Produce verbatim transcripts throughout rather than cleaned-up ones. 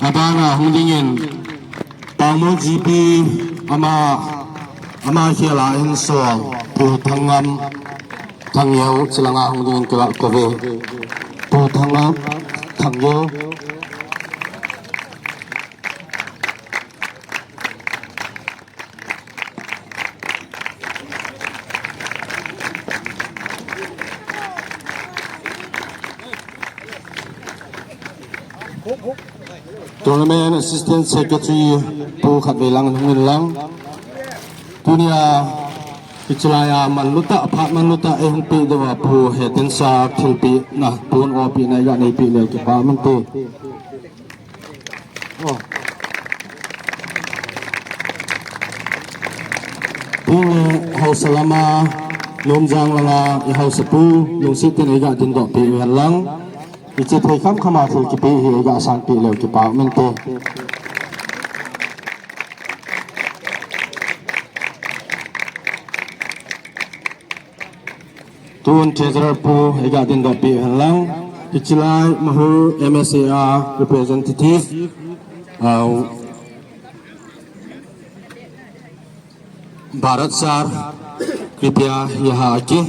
Abana hung dingin Pangmo G B ama, ama khela in so Pu Thangngam Thangyeo chilanga hung dingin kila kove. Pu Thangngam Thangyeo. Tournament Assistant Secretary Pu Khatveilang Lhunginlang. Tunia hichilaiya manluta, aphat manluta, eihung pe deuva Pu Hetensa thilpehna, pon opehna iga neipi leu kipa minte. Pule hausa lama, Nomjang langa, i hausapu, lungset in iga dindoh peh uhen lang. Ichi thei khamkhama thil kipe hi iga sangpeh leu kipa minte. Tun Treasurer Pu, iga dindoh peh uhen lang. Hichilai Mahur M S A a representative, uh, Bharat Sir, कृपया यहाँ आके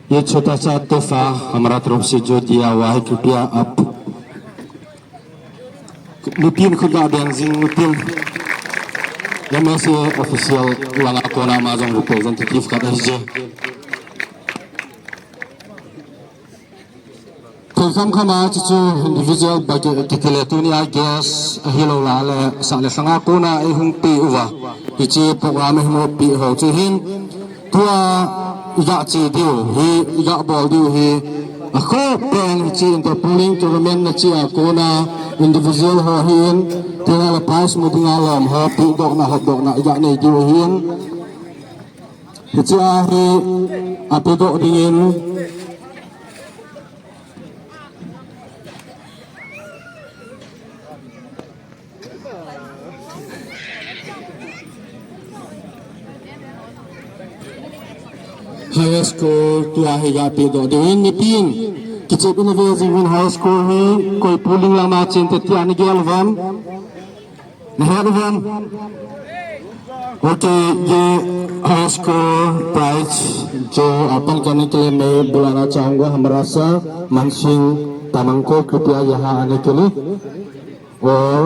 ये छोटा सा तोहफा हमारा तरफ से जो दिया हुआ है, कृपया आप Nipin khut ga beng jing nipin. M S A official langa kona ama jong representative khat ahije. Thil khamkhama chuchu individual baki kiti le tunia guest ahilou lale sah le lhanga kona eihung pe uva. Hiche program eihung pe ho chu hin. Tua iga che diu hi, iga bol diu hi, akhoh pen hiche interpooling tournament na che a kona individual ho hin, tua le prize mu dinga lom ho, pedohna, hopdohna iga nei diu hin. Hiche a hi, apedoh dingin. High score tua hi ga pedoh diu in nipin. Kichep in ave jing in high score hi koi pooling lama chen te tia nagel uvam. Nahet uvam. Okay, ye high score prize jo apan kani kile me bulana chahunga hamara sir Mansing Tamang ko कृपया यहाँ आने के लिए. Aur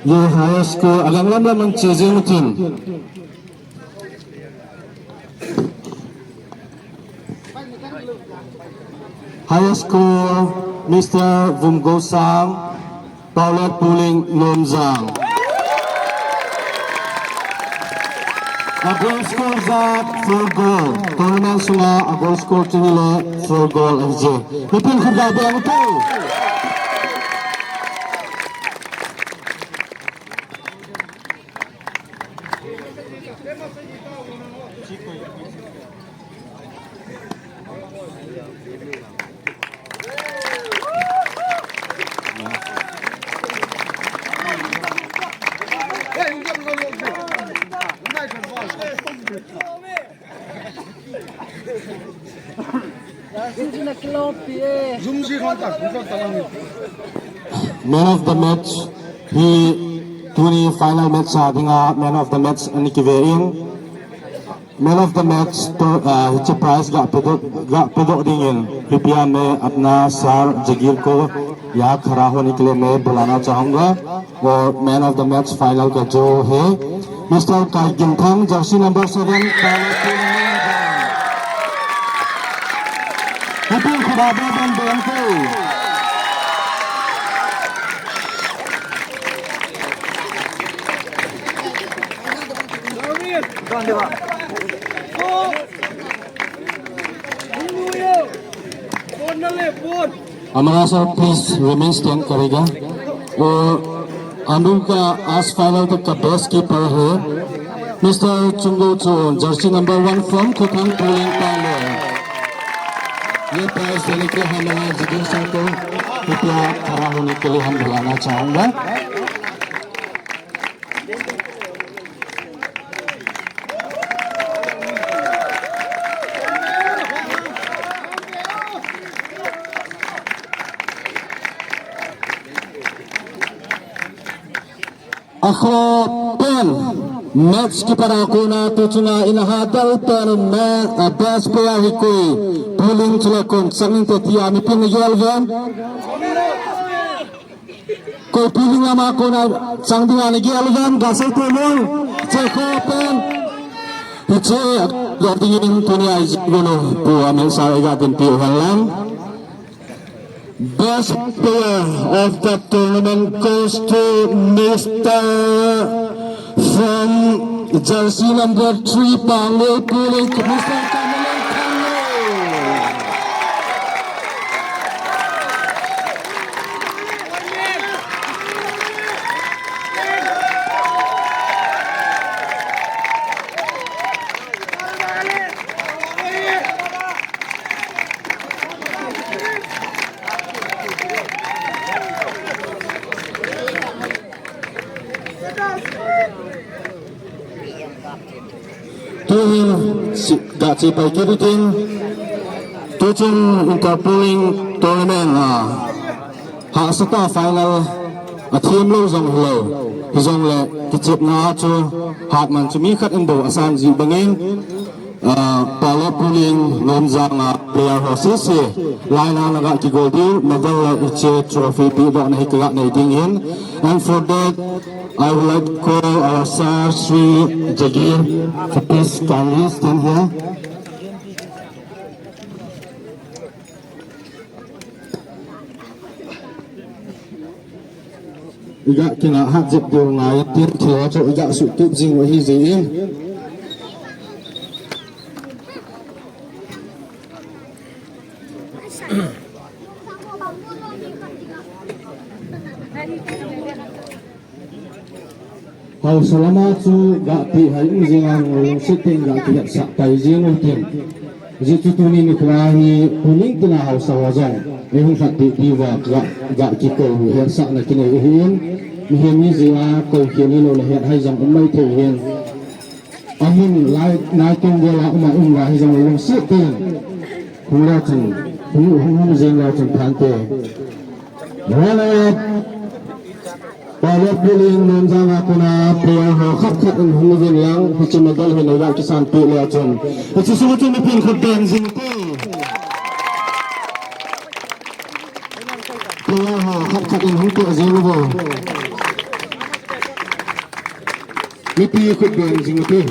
ye high score alang lam lam an che jing utin. High score, Mister Vumgosang, Paulette Puling Nomjang. A goal score jat four goal. Tournament sunga a goal score chu hile four goal ahije. Nipin khut ga beng utin. Man of the match hi tuni final match a dinga man of the match ana kive in. Man of the match to, uh, hiche prize ga pedoh, ga pedoh dingin कृपया मैं अपना sir जागीर को यहाँ खड़ा होने के लिए मैं बुलाना चाहूंगा। Aur man of the match final ka jo hai Mister Kai Ginthang, jersey number seven. Happy Khuda Baban Bante. Hamaara sir, please remain stand करेगा। और हम लोग का आज final तक का best keeper है Mister Chungo Chon, jersey number one from Khothang Polling Pale। ये prize देने के लिए हमारा जागीर sir को कृपया खड़ा होने के लिए हम बुलाना चाहूंगा। Akhopen match kipat a kona tuchunga in ahat dal pen in me, a best player hi koi, Puling chule kon chang inte tia mipin nagel uvem. Koi Puling lama kona chang dinga nagel uvem, gasei te mong. Che khopen. Hiche dot dingin tunia ijigunu pu amin sa iga dinpi uhen lang. Best player of the tournament goes to Mister from jersey number three, Panglong Puling, Mister Kamalong Thanglo. Tuhin si, ga chi pai kit utin. Tuchung Inter Puling tournament a hahsatah final a themlou jong hilou. Hijongle kichepna a chu hatman chu mi khat in bou asan ji bangin. Ah, Pale Puling Nomjang a player ho sese lainat a ga kigol diu, medal le hiche trophy pedohna hi kaga nei ding ahin. And for that, I would like to call our sir, Shri Jagir, to please kindly stand here. Iga kinga hat jep diu ngai tin thil ho chu iga suhtup jing u ahi jeh in. Haosa lama chu ga pehhai um jing a, lungset tah in ga kihetsah pai jing u hitin. Ajeh chu tuni nikho a hi Puling tina haosa ho jong eihung lhat deh diuva ga, ga kikou hetsahna kinei ahin. Mihem hi jeh a kou khel hilou le hethai jong um maithei ahin. Amun lai, nai tong vel a um a um lai hijong lungset tah in hung le chun, hung, hung, hung jeng le chun phante. Runner up, Pale Puling Nomjang a kona player ho khat khat in hung uvin lang, hiche medal hi neiga kisan peh le chun. Hiche sunga chun mipin khut beng jing te. Player ho khat khat in hung peh jing uvo. Mipi khut beng jing ute.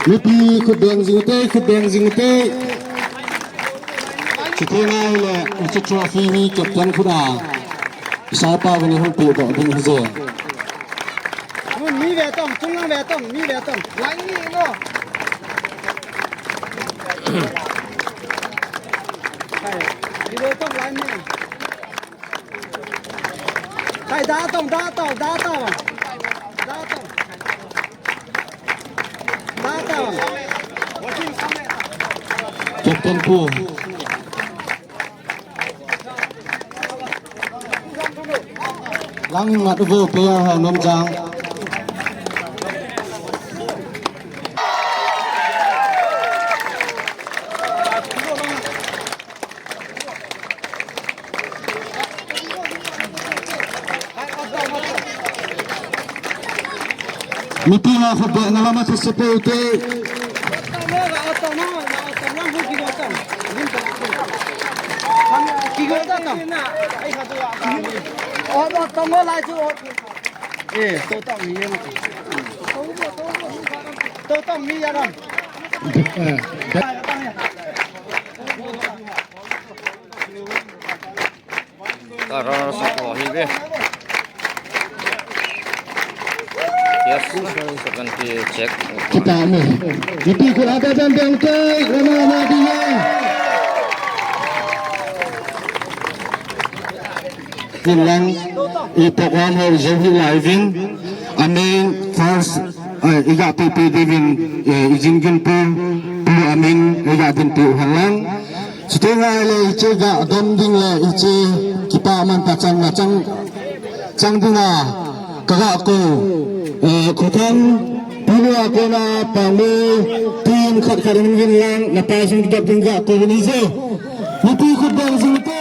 Mipi khut beng jing ute, khut beng jing ute. Chuti ngai le, hiche trophy hi captain khut a. Isapa vani hung pedoh ding ahi je. Mun mi ve tong, chung lang ve tong, mi ve tong. Line ni lo. Hai, mi ve tong line ni. Hai, da tong, da tong, da tong. Da tong. Da tong. Captain Pu. Lang ngat uvo player ho Nomjang. Mipi ho khut beng na lama thase pou te. Ka runner up ho hi ve. Kita me. Iti ko ada dan dan ke, lama lama dia. Hinlang, i program ho jo hi live in, amin first, eh, iga pe pe divin, eh, ijin gin pu, pu amin, iga din pu hinlang. Chuti ngai le iche ga dom ding le iche kipa man ta chang na chang, chang ding a ka ga ko, eh, Khothan, Pulua kona Pangmol, team khat khat in gin lang, na pa sung dap ding ga ko ni je. Mipi khut beng jing te.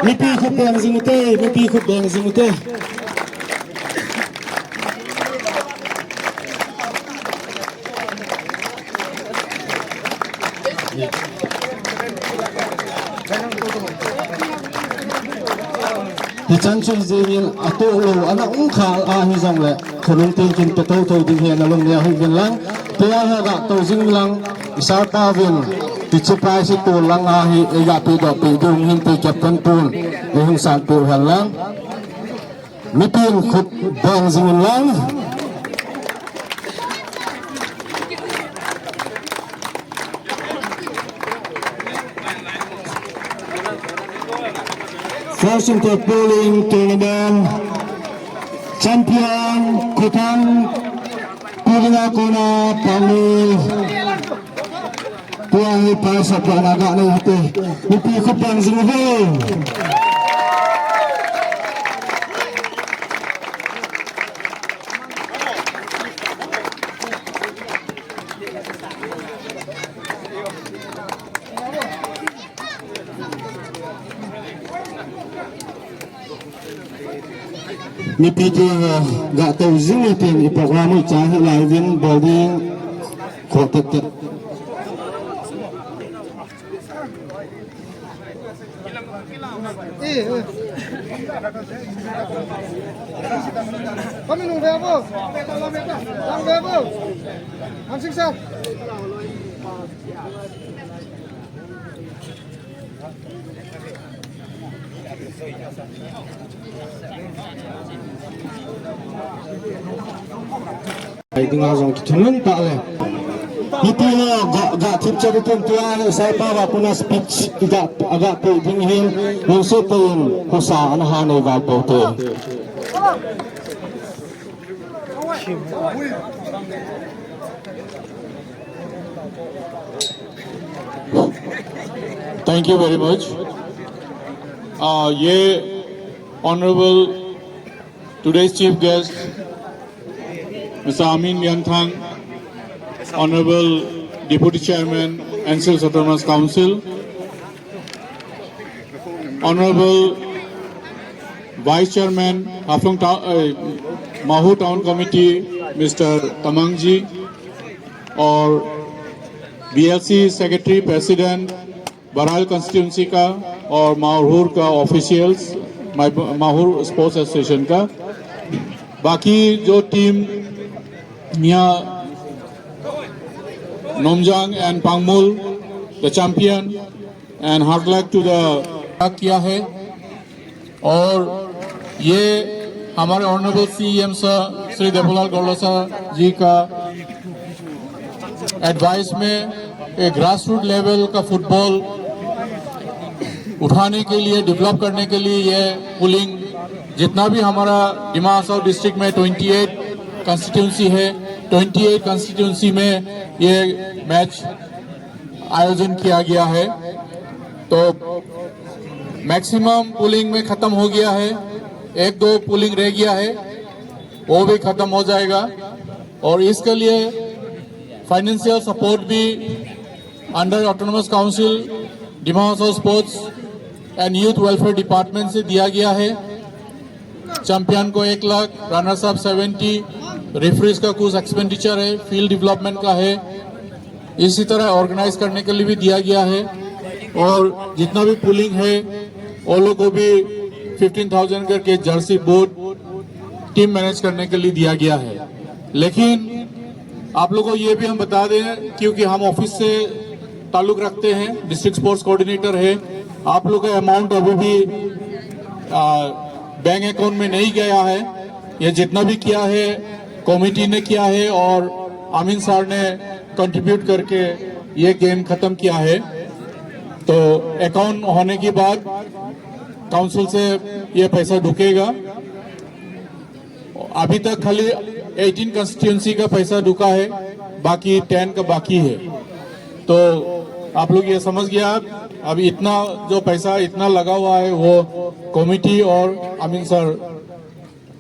Mipi khut beng jing ute, mipi khut beng jing ute. Hichan chu jingin atoh lou, ana um khal ahi jongle, khonung tin kin pe thotho ding hi na lung nia hu vin lang, pe a ha ga to jing lang, i sa ta vin, ti chu pai si to lang ahi, e ga pe do pe dung hin te captain pun, e hung san pe u hen lang. Mipin khut beng jing un lang. First Inter Bowling Tournament champion, Khothan, Pulua kona Pangmol. Tua hi pa sa pa na ga nei hite. Mipi khut beng jing uve. Mipi te, eh, ga to jing mipi, i program u cha hi live in bol ding kho tet tet. Kami nung bebo, nung bebo, hamsik sir. Ai dinga jong kithunun ta le. Mipi ho ga, ga thip cha tun tua le sai pa va puna speech ga, ga pe ding hin nung se pe in ko sa ana ha nei va po te. Thank you very much. Uh, ये Honorable today's chief guest, Mister Amin Lianthang, Honorable Deputy Chairman, N C Hills Autonomous Council, Honorable Vice Chairman, Haflong Town, uh, Mahur Town Committee, Mister Tamang ji, और B L C Secretary, President, बहराइल constituency का और माहुर का officials, माहुर sports association का, बाकी जो team यहाँ नोमजांग and पांगमुल, the champion, and hard luck to the किया है। और ये हमारे Honorable C E M sir Shri देवूलाल गौड़ा sir जी का advice में ये grassroot level का football उठाने के लिए, develop करने के लिए ये pooling, जितना भी हमारा दिमा हासाओ district में twenty eight constituency है, twenty eight constituency में ये match आयोजन किया गया है। तो maximum pooling में खत्म हो गया है, एक दो pooling रह गया है, वो भी खत्म हो जाएगा। और इसके लिए फाइनेंशियल सपोर्ट भी under autonomous council, Dima Hasao sports and youth welfare department से दिया गया है। चैंपियन को एक lakh, runners up seventy, referees का कुछ एक्सपेंडिचर है, फील्ड डेवलपमेंट का है, इसी तरह ऑर्गेनाइज करने के लिए भी दिया गया है। और जितना भी पुलिंग है, वो लोग को भी फिफ्टीन थाउजेंड करके जर्सी, बूट, टीम मैनेज करने के लिए दिया गया है। लेकिन आप लोगों को ये भी हम बता दें, क्योंकि हम ऑफिस से ताल्लुक रखते हैं, डिस्ट्रिक्ट स्पोर्ट्स कोऑर्डिनेटर है, आप लोग का अमाउंट अभी भी बैंक अकाउंट में नहीं गया है। ये जितना भी किया है, कमेटी ने किया है और अमीन सर ने कंट्रीब्यूट करके ये गेम खत्म किया है। तो अकाउंट होने के बाद काउंसिल से ये पैसा ढुकेगा। अभी तक खाली एटीन कॉन्स्टिट्यूएंसी का पैसा ढुका है, बाकी टेन का बाकी है। तो आप लोग ये समझ गया, अब इतना जो पैसा इतना लगा हुआ है, वो कमेटी और अमीन सर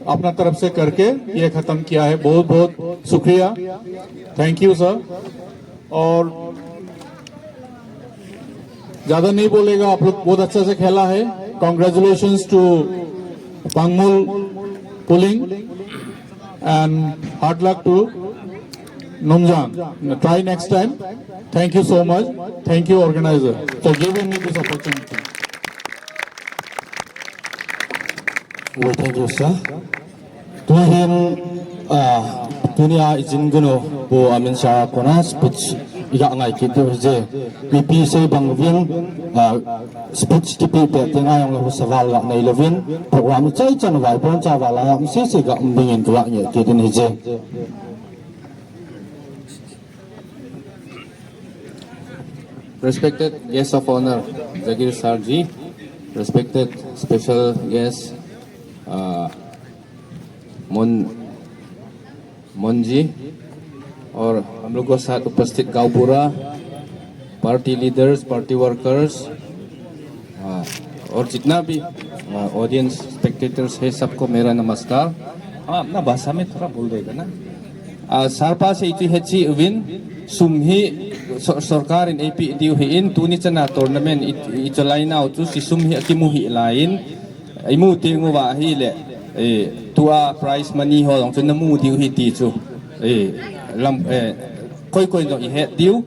अपना तरफ से करके ये खत्म किया है। बहुत बहुत शुक्रिया, थैंक यू सर। और ज्यादा नहीं बोलेगा, आप लोग बहुत अच्छा से खेला है। Congratulations to Pangmul Puling and hard luck to Numjang. Try next time. Thank you so much. Thank you, organizer, for giving me this opportunity. Well, thank you, sir. Tuhin, uh, tunia ijin guno, bu amin sa kona speech iga ngai kit tu je. Mipi sei bang vin, uh, speech kipi pe te ngai ang lahu saval ga nei lovin. Program chai chan vai pon cha vala am sei sei ga umbingin tu la nge kit ni je. Respected guest of honor, Jagir Sarji, respected special guest, uh, Mon, Monji, और हम लोग को साथ उपस्थित गांव बूढ़ा, party leaders, party workers, हाँ, और जितना भी ऑडियंस स्पेक्टेटर्स है, सबको मेरा नमस्कार। हाँ, अपना भाषा में थोड़ा बोल देगा ना। आ, सरपा से इति हेची उविन, सुम ही स- सरकार इन एपी दिउ ही इन, तूनी चना टूर्नामेंट इ- इचलाइना उचु, सि सुम ही अकिमु ही लाइन, इमु तेंगु वा ही ले, ए, तुआ प्राइस मनी हो लोंग चु नमु दिउ ही ती चु, ए, lam, ए, कोई कोई जो इहे दिउ,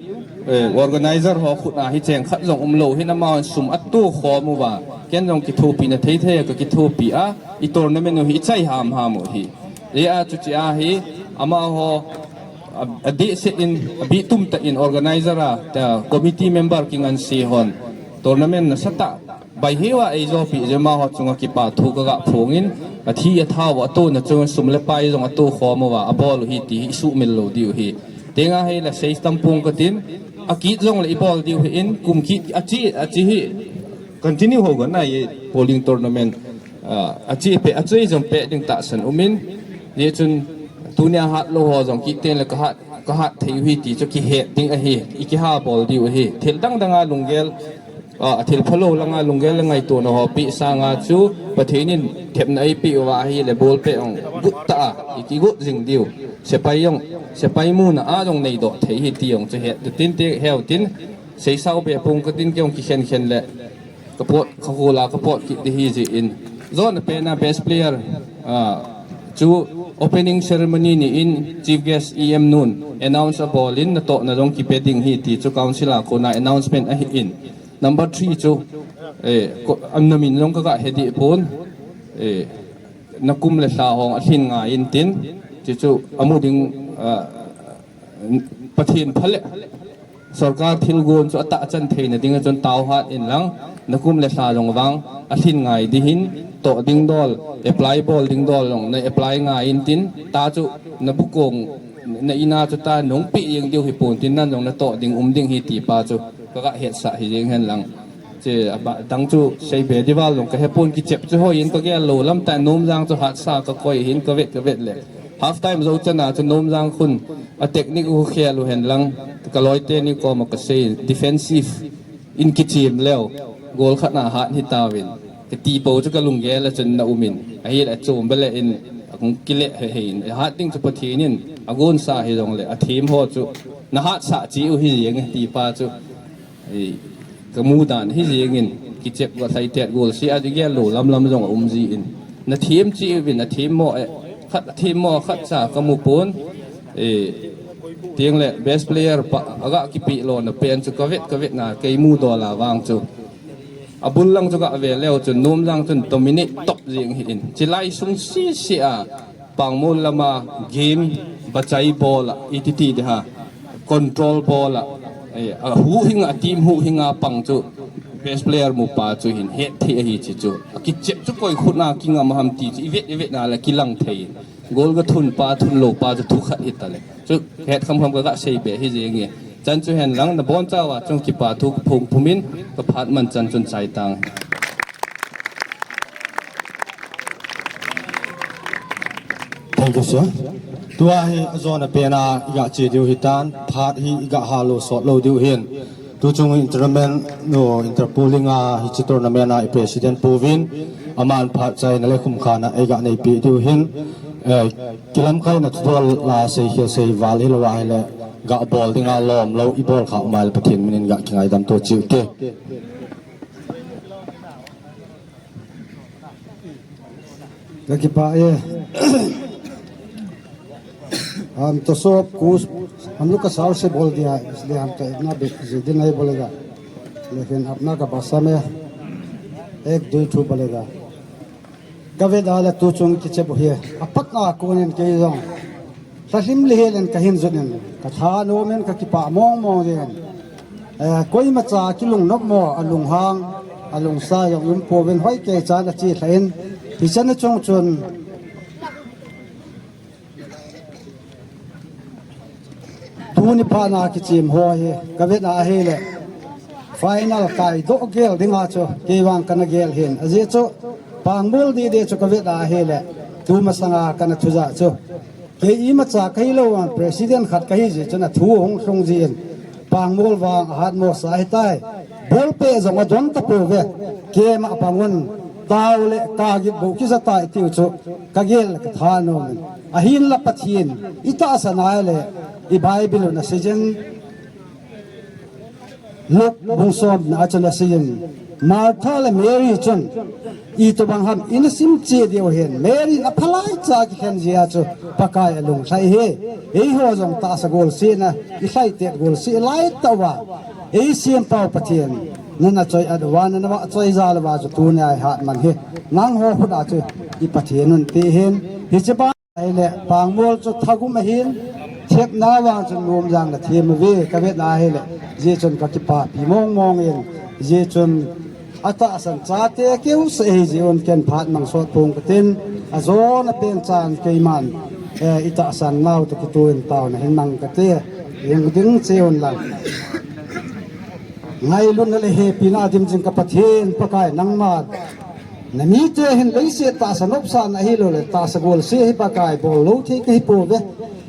ए, organizer हो खुद ना ही चेंग खत जोंग उमलो ही नमा सुम अतु खो मु वा, केन जोंग किथोपी ना थे थे का किथोपी आ, इ टूर्नामेंट ही इचाई हाम हाम ही। Ea chuche a hi, amaho, a, adeh seh in, abih tum tah in organizer a, ta committee member kinganse hon, tournament nasatah, bai heuva eijopi jeh amaho chunga kipa thu kaga phongin, athi athao atouna chunga sum le pai jong ato khom uva, abol u hi ti hi isuhmil lou diu hi. Tenga hile sei tam pong katin, akit jongle ibol diu hi in, kum kit achi, achi hi, continue ho gana ye bowling tournament. Ah, achi pe, achi jong pe ding tahsan umin. Ye chun tunia hat lou ho jong kiten le kahat, kahat thei u hi ti chu kihet ding ahi, ikiha bol diu ahi. Thil dang danga lunggel, ah, thil phalou langa lunggel le ngaitona ho pe sanga chu Pathen in thepna eipeh uva ahile ball pet jong gut tah a, ikigot jing diu. Sepai jong, sepai muna a jong neidoh thei hi ti jong chu het tin te heu tin, seisau be pung katin kei jong kikhen khen le. Kapot, khahula kapot kit ding hi jeh in. Jona pena best player, ah, chu opening ceremony ni in chief guest E M nun announce abol in natohna jong kipe ding hi ti chu council a kona announcement ahi in. Number three chu, eh, ko, an namin jong kaga he deh pon, eh, nakum le lha hong alhin ngai in tin, chu chu amu ding, ah, Pathen phale. Sorkar thilgon chu atahsan theina dinga chun tao hat in lang, nakum le lha jong vang, alhin ngai ding hin, toh ding dol, apply bol ding dol jong, na apply ngai in tin, ta chu, nabukong, na ina chu ta nung pe jeng diu hi pon tin nan jong natoh ding um ding hi ti pa chu, kaga hetsah hi jeng hen lang. Che, aba, dang chu, sei be dival jong kahepon kichep chu hoi in kagel lou lam ta nom jang chu hatsa kakoi hin kavet, kavet le. Half time jou chana chu nom jang khun, a technique u khel u hen lang, kaloi teni koma kasei, defensive in kichim leu, goal khat na hat hi tauvin, kati po chu kalunggel a chun na umin, ahile chom bele in, akung kile he he in, hat ding chu Pathen in, agon sa hi jongle, a team ho chu, Na hatsah cheh u hi jeng e ti pa chu, eh, ka mu dan hi jeng in, kichep va lhaitet golseh a chu gel lou lam lam jong a um ji in. Na them cheh uvin, na them mo e, khat them mo, khat cha ka mu pon. Eh, tiang le best player pa, aga kipeh lona pen chu ka vet, ka vet na kei mu dol a vang chu. A bul lang chu ka ve leu chun, nom lang chun dominate top jeng hi in. Chilai sung sisi a, Pangmol lama game, bachai bol a, iti ti de ha, control bol a, eh, a huhhing a, team huhhing a pang chu, best player mu pa chu hin het thei ahi chi chu. A kichep chu koi khut na kingam ham ti chu, i vet, i vet na la kilang thei. Gol ka thun pa, thun lou pa chu thu khat hi ta le. Chu het kham kham ka, ka sei be hi jeng e. Chan chu hen lang na bon chawa chung kipa thu phung phumin ka phat man chan chun chai tang. Thank you, sir. Tua hi a zona pena i ga che diu hi tan, phat hi i ga halo sot lo diu hin. Tu chung intermen no interpooling a hi chi tournament a i president Pu Vin, aman phat chai na le khum khana i ga nei pi diu hin. Eh, kilam kai na tu la sei khel sei val hi lo wa hi le ga bol ding a lom lo i bol kha mai le Pathen minin ga kingai dam to chiu te. Ka kipah e. हम तो सब कुछ, हम लोग का साउथ से बोल दिया है, इसलिए हम तो इतना भी जल्दी नहीं बोलेगा, लेकिन अपना का भाषा में एक दो ठो बोलेगा। Ka vet a le tu chung kichep u hi, a pat a konin kei jong lhalim le helen ka hin jun in, ka thanom in ka kipah mong mong jeng in. Eh, koima cha kilung nop mo, a lunghang, a lungsa jong um pouvin hoi kei chan a chi lha in, hi chan a chung chun tuni phat na kichem ho hi, ka vet a hi le final kai doh gel ding a chu, kei vang ka na gel hin. A jeh chu, Pangmol di de chu ka vet a hi le, tu masanga ka na thu ja chu. Kei ima cha ka hi lo vang, president khat ka hi ji chun a thu hung hlung ji in. Pangmol vang a hat mo sa hi tai. Ball pe jong a don ta po ve. Kei ma pang un tau le ka git bo ki za tai tiu chu. Ka gel ka thanom in. A hin la Pathen. I tahsan a le. I Bible un a sejen. Luke bung som na a chun a seijin, Martha le Mary chun, itobang ham in a sim che diu hin, Mary in a phalai cha kikhen jia chu Pakai a lunglhai hi. Eiho jong tahsa golseh na, i lhaitet golseh lai tauva. Ei siam pau Pathen, nana choi at uva, nana vahchoi jal uva chu tuni a i hat man hi. Nangho khut a chu i Pathen un ti hin, hiche ba Ahile, Pangmol chu thagum ahin, thepna vang chu nom jang le them uve, ka vet na ahile, jeh chun ka kipah pi mong mong in, jeh chun atahsan chate keu seh ahi jeh un ken phat mang sot phong katin, ajona pen chan keiman, eh, i tahsan nau toh kitoh in taona hin mang kate, jing ding che un lang. Ngailutna le hepina dim jing ka Pathen Pakai nangma. Na mite hin leiset tahsa nopsahna ahilou le, tahsa golseh hi Pakai bol lou thei kahi pouve.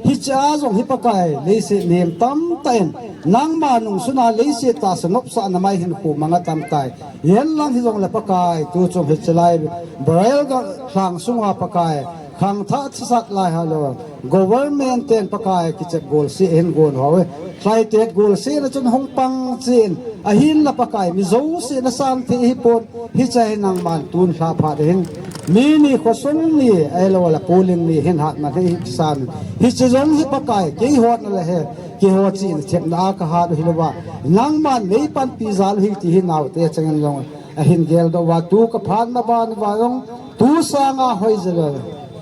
Hiche a jong hi Pakai leiset nem tamtah in, nangma nungsuna leiset tahsa nopsahna mai hin khu mang atam tai. Yen lang hi jong le Pakai, tu chung hiche lai Bareilly lhang sunga Pakai, khangthah thasat lai halo. Government ten Pakai kichep golseh hin gon hou e. Lhaitet golseh na chun hung pang chin. Ahinla Pakai mi jouse na san thei hi pon. Hiche hi nangman tun lha phat hin. Mi ni khosung ni, ahilou le polling ni hin hat na thei hi san. Hiche jong hi Pakai, kei hot na le he. Kei hot chin thepna a ka hat u hilouva. Nangman nei panpi jal u hi ti hi naote changin jong. Ahin geldoh uva tu ka phat na ban uva jong. Tu sanga hoi jeh le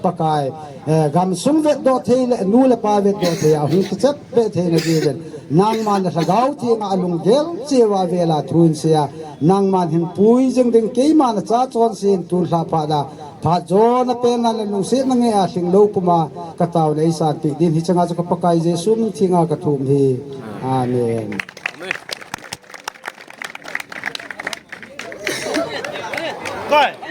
Pakai, eh, gamsung vetdoh thei le, nu le pa vetdoh thei a, hung kichep pe thei na dingin. Nangman na lhagao thenga alunggel cheh uva vela thu hin sei a. Nangman hin pui jing ding keiman na cha chonse in tun lha phat a. Phat jona pen na le lungsetna ngei a lhinglou puma ka taona ei sanpeh din hichanga chu ka Pakai Jesu min thenga ka thum hi. Amen. Amen.